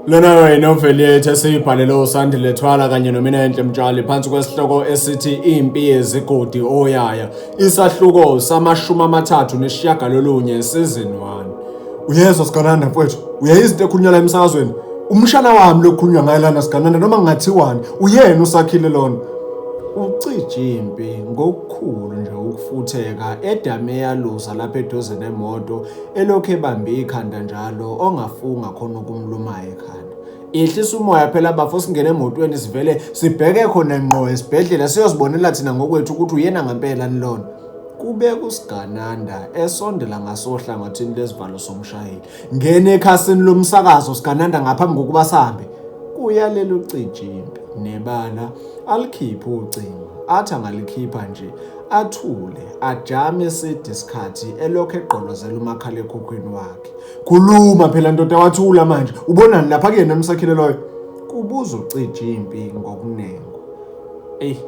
Lona inoveli yethu esiyibhalele uSandile Thwala kanye noMinenhle Mtshali phansi kwesihloko esithi Impi Yezigodi Oyaya, isahluko sama-39 season 1. Uyezwa Sigananda mfowethu, uyayizwa into ekhulunywa la emsakazweni? Umshana wami lo kukhulunywa ngaye lana Sigananda noma kungathiwani, uyena usakhile lona. Ucije impi ngokukhulu nje ukufutheka edame yaluza lapha eduze nemoto elokhu ebambe ikhanda njalo ongafunga khona ukumlumayo ekhanda. Yehlisa umoya phela bafo singene emotweni sivele sibheke khona ngqo esibhedlela siyozibonela thina ngokwethu ukuthi uyena ngempela nilona. Kubeka uSigananda esondela ngasohlangothini lwesivalo somshayeli. Ngena ekhasini lomsakazo Sigananda ngaphambi kokuba sihambe. Kuyalela uCijimpi nebala alikhiphe ucingo athi angalikhipha nje athule ajame eside isikhathi elokhu egqolozela umakhalekhukhwini wakhe. Khuluma phela ndoda wathula manje. Ubonani lapha kuyena umsakhile loyo? Kubuza uCijimpi ngokunengwa. Eyi,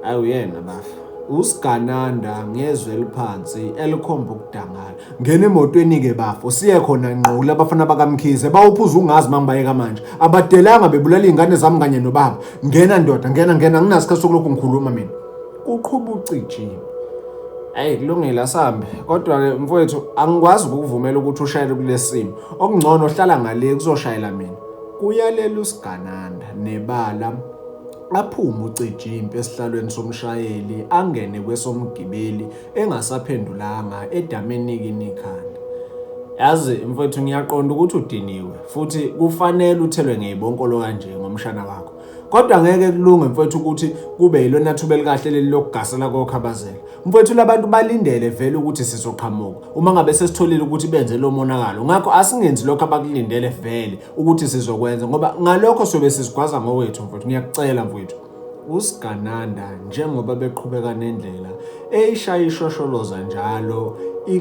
awuyena bafa. Usigananda ngezwi eliphansi elikhomba ukudangala. Ngena emotweni-ke bafo siye khona ngqo kulabafana bakaMkhize bawuphuza ungazi uma ngibayeka manje. Abadelanga bebulala iy'ngane zami kanye nobaba. Ngena ndoda, ngena ngena anginasikhathi sokulokhu ngikhuluma mina. Kuqhuba uCijimpi. Ayi kulungile asambe kodwa-ke mfowethu angikwazi ukukuvumela ukuthi ushayele kulesi simo. Okungcono hlala ngale kuzoshayela mina. Kuyalela uSigananda nebala aphume uCijimpi esihlalweni somshayeli angene kwesomgibeli engasaphendulanga edame nikini ikhanda. Yazi mfowethu ngiyaqonda ukuthi udiniwe futhi kufanele uthelwe ngezibonkolo kanje ngomshana wakho. Kodwa ngeke kulunge mfowethu ukuthi kube yilona thuba elikahle leli lokugasela kokhabazela. Mfowethu labantu balindele vele ukuthi sizoqhamuka uma ngabe sesitholile ukuthi benze lo monakalo. Ngakho asingenzi lokho abakulindele vele ukuthi sizokwenza ngoba ngalokho sobe sizigwaza ngowethu mfowethu. Ngiyakucela mfowethu. USigananda njengoba beqhubeka nendlela eyishaya ishosholoza njalo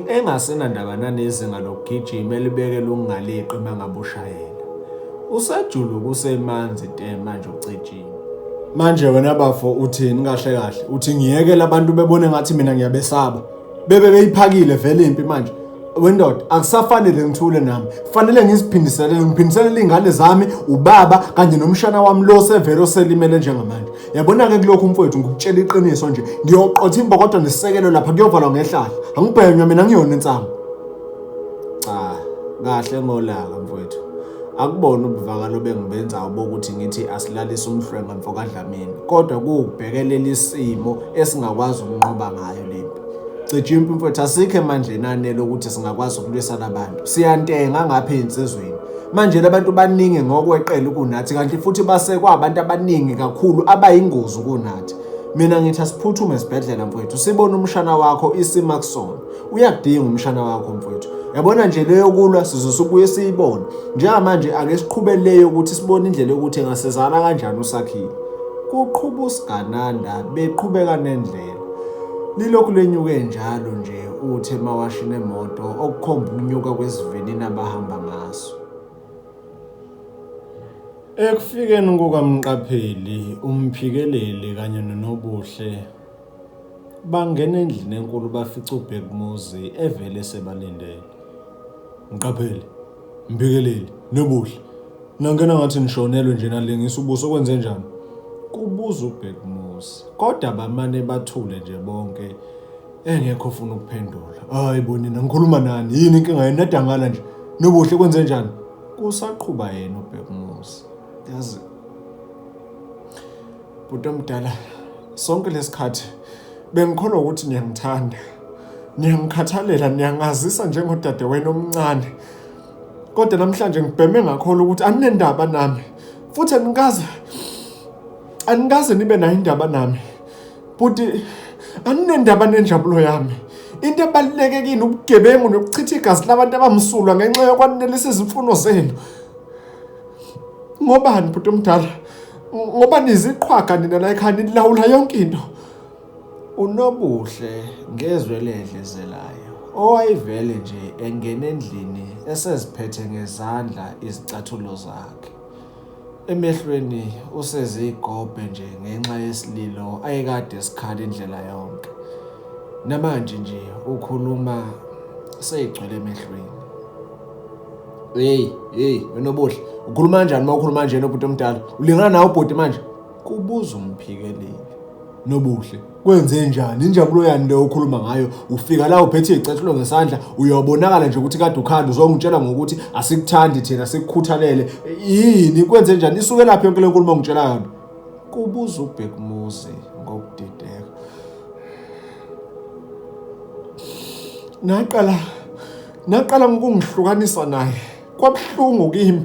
engasenandaba nanezinga lokugijima elibekela ukungaleqi mangabe ushayela. Usajuluka usemanzi te manje ucijile. Manje wena bafo uthini kahle kahle? Uthi ngiyekele abantu bebone ngathi mina ngiyabesaba. Bebe beyiphakile vele impi manje. Wendoda akusafanele ngithule nami. Kufanele ngiziphindiselele, ngiphindiselele iy'ngane zami, ubaba kanye nomshana wami lo sevele oselimele njengamanje. Yabona-ke kulokhu mfowethu ngikutshela iqiniso nje, ngiyoqotha imbokodo nesisekelo lapha kuyovalwa ngehlahla. Angibhenywa mina ngiyona insangu. Cha, kahle ngolaka mfowethu. Akubona ubuvakalo bengibenzayo bokuthi ngithi asilalise umhlwenga mfo kaDlamini, kodwa kuwukubhekelela isimo esingakwazi ukunqoba ngayo le mpi. Cija impi mfowethu asikho emandleni anele ukuthi singakwazi ukulwisana abantu. Siyantenga ngapha ey'nsizweni. Manje labantu baningi ngokweqele kunathi kanti futhi basekwa abantu abaningi kakhulu abayingozi kunathi. Mina ngithi asiphuthume esibhedlela mfowethu sibone umshana wakho isimo akusona. Uyakudinga umshana wakho mfowethu. Yabona nje leyo kulwa sizosubuye siyibone. Njengamanje ake siqhube leyo ukuthi sibone indlela yokuthi engasizakala kanjani uSakhile. Kuqhuba uSigananda beqhubeka nendlela. Lilokhu lenyuke njalo nje uthi emawashini emoto okukhomba ukunyuka kwesivinini abahamba ngaso. Ekufikeni kukaMqapheli, uMphikeleli kanye noNobuhle bangena endlini enkulu bafica uBhekumuzi evele esebalindele. Mqapheli, Mphikeleli, Nobuhle, nangena ngathi nishonelwe nje nalingisa ubuso kwenze njani? Kubuza uBhekumuzi. Kodwa bamane bathule nje bonke engekho ofuna ukuphendula. Hayi bo nina ngikhuluma nani yini inkinga yenu nadangala nje. Nobuhle kwenze njani? Kusaqhuba yena uBhekumuzi. Yazi bhuti omdala sonke lesikhathi bengikholwa ukuthi niyangithanda niyangikhathalela niyangazisa njengodadewenu omncane kodwa namhlanje ngibheme ngakholwa ukuthi aninendaba nami futhi anikaze anikaze nibe nayo indaba nami bhuti aninendaba nenjabulo yami into ebaluleke kini ubugebengu nokuchitha igazi labantu abamsulwa ngenxa yokwanelisa izimfuno zenu ngobani bhuti omdala ngoba niziqhwaga nina la ekhaya nilawula yonke into UNobuhle ngezwi eledlezelayo owayevele nje engena endlini eseziphethe ngezandla izicathulo zakhe. Emehlweni usezigobhe nje ngenxa yesililo ayekade esikhala indlela yonke. Namanje nje ukhuluma seyigcwele emehlweni. Hey, hey, wena Obuhle, ukhuluma kanjani uma ukhuluma nje nobhuti omdala? Ulingana nawe ubhuti manje? Kubuza uMphikeleli. Nobuhle, kwenze njani? Injabulo yani leyo okhuluma ngayo? Ufika la uphethe iy'cathulo ngesandla, uyabonakala nje ukuthi kade ukhanda, uzongitshela ngokuthi asikuthandi thina, sikukhuthalele. Yini kwenze njani? Isuke laphi yonke le nkulumo ongitshela yona? Kubuza uBhekumuzi ngokudideka. Naqala naqala ngokungihlukanisa naye. Kwabuhlungu kimi.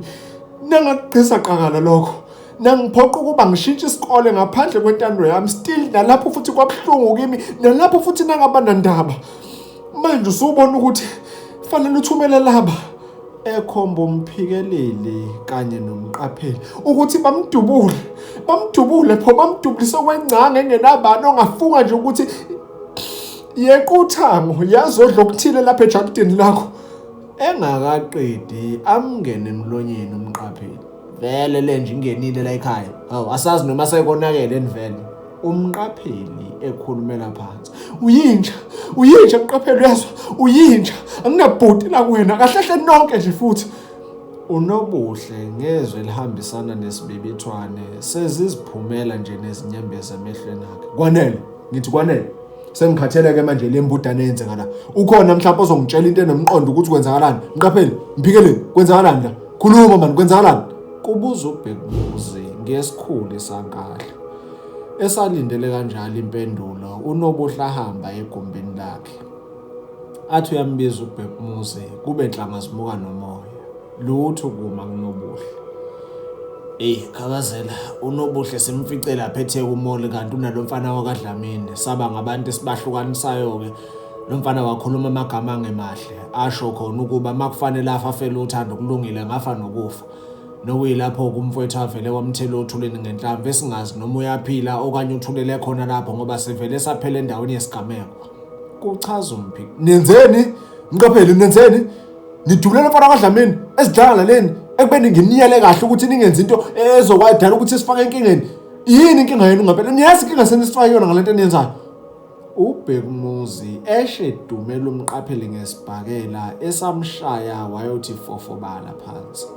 Nangakugqisa qakala lokho. Nangiphoqa ukuba ngishintshe isikole ngaphandle kwentando yami still nalapho futhi kwabuhlungu kimi nalapho futhi nangaba nandaba. Manje usubona ukuthi fanele uthumele laba ekhomba uMphikeleli kanye noMqapheli ukuthi bamdubule bamdubule pho bamdubulise okwengcange engenabani ongafunga nje ukuthi yeqa uthango yazodla okuthile lapha ejalidini lakho. Engakaqedi amngene emlonyeni uMqapheli. Vele le nje ingenile la ekhaya. Hawu asazi noma sekonakele yini vele. UMqapheli ekhulumela phansi. Uyinja, uyinja Mqapheli uyezwa, uyinja. Anginabhuti la kuwena, kahle hle nonke nje futhi. UNobuhle ngezwi elihambisana nesibibithwane seziziphumela nje nezinyembezi emehlweni akhe. Kwanele, ngithi kwanele. Sengikhathele-ke manje le mbudane eyenzeka la. Ukhona mhlawumbe ozongitshela into enomqondo ukuthi kwenzakalani? Mqapheli, Mphikeleli, kwenzakalani la? Khuluma mani, kwenzakalani? Kubuza uBhekumuzi ngesikhulu isankahlu. Esalindele kanjalo impendulo, uNobuhle ahamba egumbini lakhe. Athi uyambiza uBhekumuzi kube nhlanga zimuka nomoya. Lutho kuma kuNobuhle. Eyi Khabazela, uNobuhle simfice lapha eTheku Mall kanti unalo mfana wakwaDlamini. Saba ngabantu esibahlukanisayo-ke. Lo mfana wakhuluma amagama angemahle, asho khona ukuba makufanele afe afele uthando kulungile angafa nokufa. Nokuyilapho-ke umfowethu avele wamthela othulini ngenhlamvu esingazi noma uyaphila okanye uthulele khona lapho ngoba sivele saphela endaweni yesigameko. Kuchaza uMphiki. Nenzeni? Ngiqaphele nenzeni? Nidubulele mfana kaDlamini esidlangalaleni ekubeni nginiyele kahle ukuthi ningenzi into ezokwadala ukuthi sifake enkingeni. Yini inkinga yenu ngempela? Niyazi inkinga senisifake yona ngalento eniyenzayo. UBhekumuzi eshe dumela uMqapheli ngesibhakela esamshaya wayothi fofobala phansi.